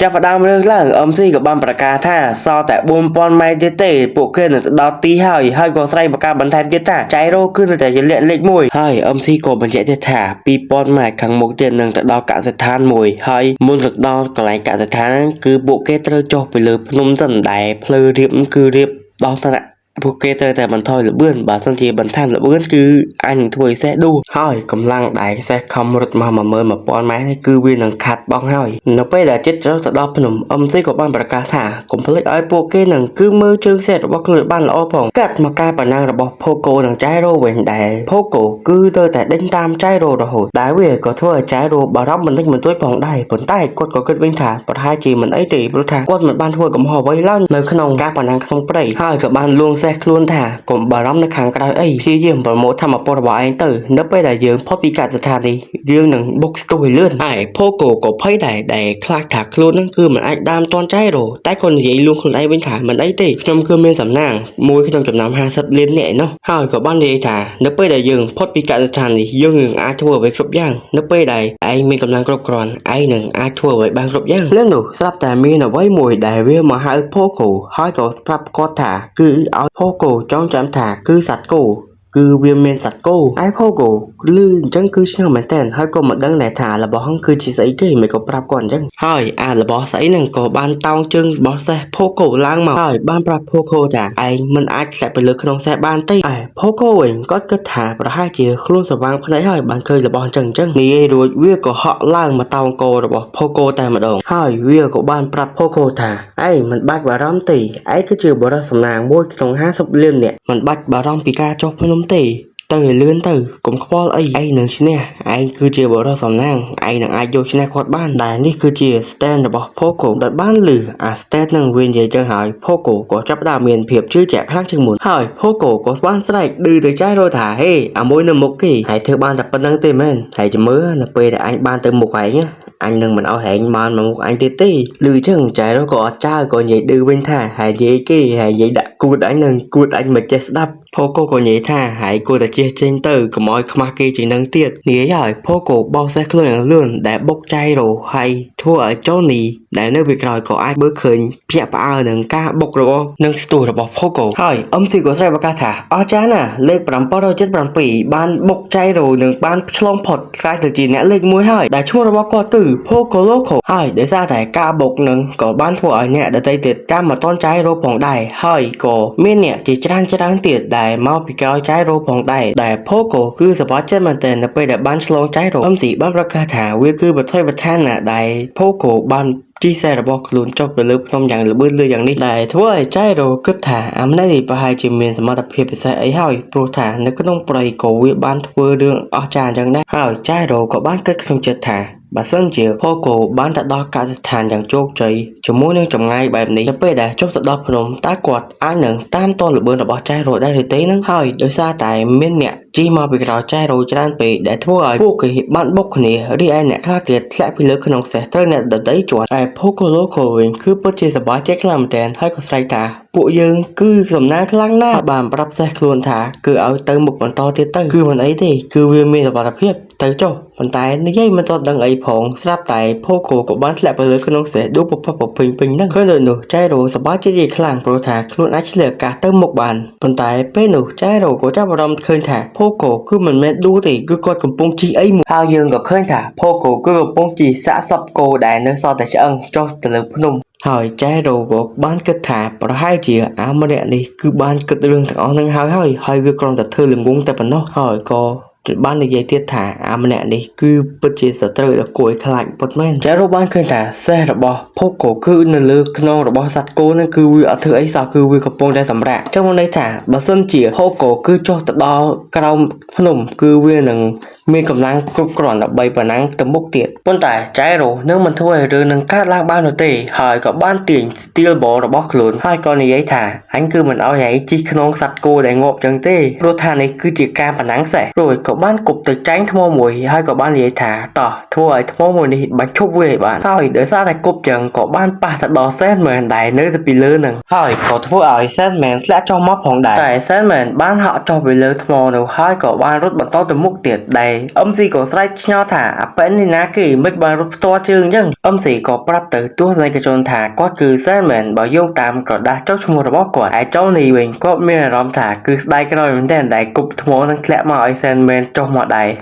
ចាប់ផ្ដើមរឿងឡើង MC ក៏បានប្រកាសថាសល់តែ4000ម៉ែត្រទៀតទេពួកគេនឹងទៅដល់ទីហើយហើយក៏ស្រែកប្រកាសបន្ថែមទៀតថាចៃរ៉ូគឺនៅតែជាលាក់លេខ1ហើយ MC ក៏បញ្ជាក់ទៀតថា2000ម៉ែត្រខាងមុខទៀតនឹងទៅដល់កសិដ្ឋានមួយហើយមុនទៅដល់កន្លែងកសិដ្ឋានហ្នឹងគឺពួកគេត្រូវចុះទៅលើភ្នំសិនដែលផ្លូវរៀបគឺរៀបដល់ថ្នាក់ពួកគេត្រូវតែបន្ថយល្បឿនបើសិនជាបន្ថែមល្បឿនគឺអាចនឹងធ្វើឲ្យសេះដួលហើយកម្លាំងដែលសេះខំរត់មក11000ម៉ែត្រនេះគឺវានឹងខាត់បងហើយនៅពេលដែលចិត្តចូលទៅដល់ភ្នំ MC ក៏បានប្រកាសថាកុំភ្លេចឲ្យពួកគេនឹងគឺមើលជើងសេះរបស់ខ្លួនបានល្អផងកាត់មកការប្រណាំងរបស់ Poco និង Gyro វិញដែល Poco គឺត្រូវតែដេញតាម Gyro រហូតតែវាក៏ធ្វើឲ្យ Gyro បារម្ភបន្តិចបន្តួចផងដែរប៉ុន្តែគាត់ក៏គិតវិញថាប្រហែលជាមិនអីទេព្រោះថាគាត់មិនបានធ្វើកំហុសអ្វីឡើយនៅក្នុងការប្រណាំងក្នុងព្រៃហើយក៏បានលួងសេះខ្លួនថាកុំបារម្ភនៅខាងក្រៅអីព្យាយាមប្រមូលធម៌ពលរបស់ឯងទៅនៅពេលដែលយើងផុតពីកសិដ្ឋាននេះយើងនឹងបុកស្ទុះឲ្យលឿនហើយ Poco ក៏ភ័យដែរដែលខ្លាចថាខ្លួននឹងគឺមិនអាចដើមទាន់ Gyro តែក៏និយាយលួងខ្លួនឯងវិញថាមិនអីទេខ្ញុំគឺមានសំណាងមួយក្នុងចំណោម50លាននាក់ឯណោះហើយក៏បាននិយាយថានៅពេលដែលយើងផុតពីកសិដ្ឋាននេះយើងនឹងអាចធ្វើអ្វីគ្រប់យ៉ាងនៅពេលដែលឯងមានកម្លាំងគ្រប់គ្រាន់ឯងនឹងអាចធ្វើអ្វីបានគ្រប់យ៉ាងលឿននោះស្រាប់តែមានអ្វីមួយដែលវាមកហៅ Poco ហើយក៏ប្រាប់គាត់ថាគឺឲ្យ Poco ចងចាំថាគឺសត្វគោគឺវាមានសត្វគោឯ Poco លឺអញ្ចឹងគឺឆ្ងល់មែនតើហើយក៏មិនដឹងដែរថារបស់ហ្នឹងគឺជាស្អីគេមិនក៏ប្រាប់គាត់អញ្ចឹងហើយអារបស់ស្អីហ្នឹងក៏បានតោងជើងរបស់សេះ Poco ឡើងមកហើយបានប្រាប់ Poco ថាឯងមិនអាចធ្លាក់ទៅលើក្នុងសេះបានទេឯ Poco វិញគាត់គិតថាប្រហែលជាខ្លួនស្វាងភ្នែកហើយបានឃើញរបស់អញ្ចឹងអញ្ចឹងនិយាយរួចវាក៏ហក់ឡើងមកតោងករបស់ Poco តែម្ដងហើយវាក៏បានប្រាប់ Poco ថាឯងមិនបាច់បារម្ភទេឯងគឺជាបុរសសំណាងមួយក្នុង50លាននាក់មិនបាច់បារម្ភពីការចុះភ្នំទេទៅឲ្យលឿនទៅកុំខ្វល់អីឯងនឹងឈ្នះឯងគឺជាបុរសសំណាងឯងនឹងអាចយកឈ្នះគាត់បានដែលនេះគឺជា stand របស់ Poco ដែលបានលឺអា stand នឹងវានិយាយចឹងហើយ Poco ក៏ចាប់ផ្ដើមមានភាពជឿជាក់ខ្លាំងជាងមុនហើយ Poco ក៏បានស្រែកឌឺទៅចែរថាហេអាមួយនៅមុខគេហើយធ្វើបានតែប៉ុណ្្នឹងទេមែនហើយចាំមើលនៅពេលដែលអញបានទៅមុខឯងអញនឹងមិនឲ្យហែងបានមកមុខអញទៀតទេលឺចឹងចែរក៏អត់ចើក៏និយាយឌឺវិញថាហើយនិយាយគេហើយនិយាយដាក់គួតអញនឹងគួតអញមិនចេះស្ដាប់ Poco ក៏និយាយថាហើយគួរតែជិះចេញទៅកុំឲ្យខ្មាស់គេជាងនឹងទៀតនិយាយហើយ Poco បោកសេះខ្លួនយ៉ាងលឿនដែលបុកចៃរ៉ូហើយធ្វើឲ្យ Johnny ដែលនៅពីក្រោយក៏អាចមើលឃើញភ្ញាក់ផ្អើលនឹងការបុករបស់នឹងស្ទុះរបស់ Poco ហើយ MC ក៏ស្រែកប្រកាសថាអស្ចារ្យណាស់លេខ777បានបុកចៃរ៉ូនិងបានឆ្លងផុតក្លាយទៅជាអ្នកលេខ1ហើយដែលឈ្មោះរបស់គាត់គឺ Poco Loco ហើយដោយសារតែការបុកនឹងក៏បានធ្វើឲ្យអ្នកដទៃទៀតតាមមកទាន់ចៃរ៉ូផងដែរហើយក៏មានអ្នកជាច្រើនច្រើនទៀតដែលមកពីក្រោយចៃរ៉ូផងដែរដែល Poco គឺសប្បាយចិត្តមែនទែននៅពេលដែលបានឆ្លងចៃរ៉ូ MC បានប្រកាសថាវាគឺបថុយបឋានណាស់ដែល Poco បានជិះសេះរបស់ខ្លួនចុះទៅលើភ្នំយ៉ាងល្បឿនលឿនយ៉ាងនេះដែលធ្វើឲ្យចៃរ៉ូគិតថាអាម្នាក់នេះប្រហែលជាមានសមត្ថភាពពិសេសអីហើយព្រោះថានៅក្នុងព្រៃក៏វាបានធ្វើរឿងអស្ចារ្យអញ្ចឹងដែរហើយចៃរ៉ូក៏បានគិតក្នុងចិត្តថាបើសិនជា Poco បានទៅដល់កសិដ្ឋានយ៉ាងជោគជ័យជាមួយនឹងចម្ងាយបែបនេះនៅពេលដែលចុះទៅដល់ភ្នំតើគាត់អាចនឹងតាមទាន់ល្បឿនរបស់ចៃរ៉ូដែរឬទេនឹងហើយដោយសារតែមានអ្នកជិះមកពីក្រោយចៃរ៉ូច្រើនពេកដែលធ្វើឲ្យពួកគេបានបុកគ្នារីឯអ្នកខ្លះទៀតធ្លាក់ពីលើក្នុងសេះត្រូវអ្នកដទៃជាប់ឯ Poco Loco វិញគឺពិតជាសប្បាយចិត្តខ្លាំងមែនទែនហើយក៏ស្រែកថាពួកយើងគឺសំណាងខ្លាំងណាស់បានប្រាប់សេះខ្លួនថាគឺឲ្យទៅមុខបន្តទៀតទៅគឺមិនអីទេគឺវាមានសុវត្ថិភាពទៅចុះប៉ុន្តែនិយាយមិនទាន់ដឹងអីផងស្រាប់តែ Poco ក៏បានធ្លាក់ទៅលើក្នុងសេះឌូពពពពេញពេញហ្នឹងឃើញដូចនោះចៃរ៉ូសប្បាយចិត្តជាខ្លាំងព្រោះថាខ្លួនអាចឆ្លៀតឱកាសទៅមុខបានប៉ុន្តែពេលនោះចៃរ៉ូក៏ចាប់អារម្មណ៍ឃើញថា Poco គឺមិនមែនឌូទេគឺគាត់កំពុងជិះអីមួយហើយយើងក៏ឃើញថា Poco គឺកំពុងជិះសាកសពគោដែលនៅសល់តែឆ្អឹងចុះទៅលើភ្នំហើយចែរ៉ូក៏បានគិតថាប្រហែលជាអាម្នាក់នេះគឺបានគិតរឿងទាំងអស់ហ្នឹងហើយហើយហើយវាគ្រាន់តែធ្វើល្ងងតែប៉ុណ្ណោះហើយក៏បាននិយាយទៀតថាអាម្នាក់នេះគឺពិតជាសត្រូវដ៏គួរឲ្យខ្លាចពិតមែនចែរ៉ូបានឃើញថាសេះរបស់ Poco គឺនៅលើខ្នងរបស់សត្វគោហ្នឹងគឺវាអត់ធ្វើអីសោះគឺវាកំពុងតែសម្រាកចឹងមកន័យថាបើសិនជា Poco គឺចុះទៅដល់ក្រោមភ្នំគឺវានឹងមានកម្លាំងគ្រប់គ្រាន់ដើម្បីប្រណាំងទៅមុខទៀតប៉ុន្តែចែរ៉ូនឹងមិនធ្វើឲ្យរឿងនឹងកើតឡើងបាននោះទេហើយក៏បានទាញ steel ball របស់ខ្លួនហើយក៏និយាយថាអញគឺមិនឲ្យឯងជិះក្នុងសត្វគោដែលងាប់ចឹងទេព្រោះថានេះគឺជាការប្រណាំងសេះរួចក៏ បានគប់ទៅចែងថ្មមួយហើយក៏បាននិយាយថាតោះធ្វើឲ្យថ្មមួយនេះបញ្ឈប់វាឲ្យបានហើយដោយសារតែគប់ចឹងក៏បានប៉ះទៅដល់ Sandman ដែលនៅទៅពីលើនឹងហើយក៏ធ្វើឲ្យ Sandman ធ្លាក់ចុះមកផងដែរតែ Sandman បានហក់ចុះពីលើថ្មនោះហើយក៏បានរត់បន្តទៅមុខទៀតដែល MC ក៏ស្រែកឆ្ងល់ថាអាប៉ែននេះណាគេមិនបានរត់ផ្ទាល់ជើងអញ្ចឹង MC ក៏ប្រាប់ទៅទស្សនិកជនថាគាត់គឺ Sandman បើយោងតាមក្រដាសចុះឈ្មោះរបស់គាត់ឯ Johnny វិញគាត់មានអារម្មណ៍ថាគឺស្ដាយក្រោយមែនទែនដែលគប់ថ្មនឹងធ្លាក់មកឲ្យ Sandman ចុះមកដែរ។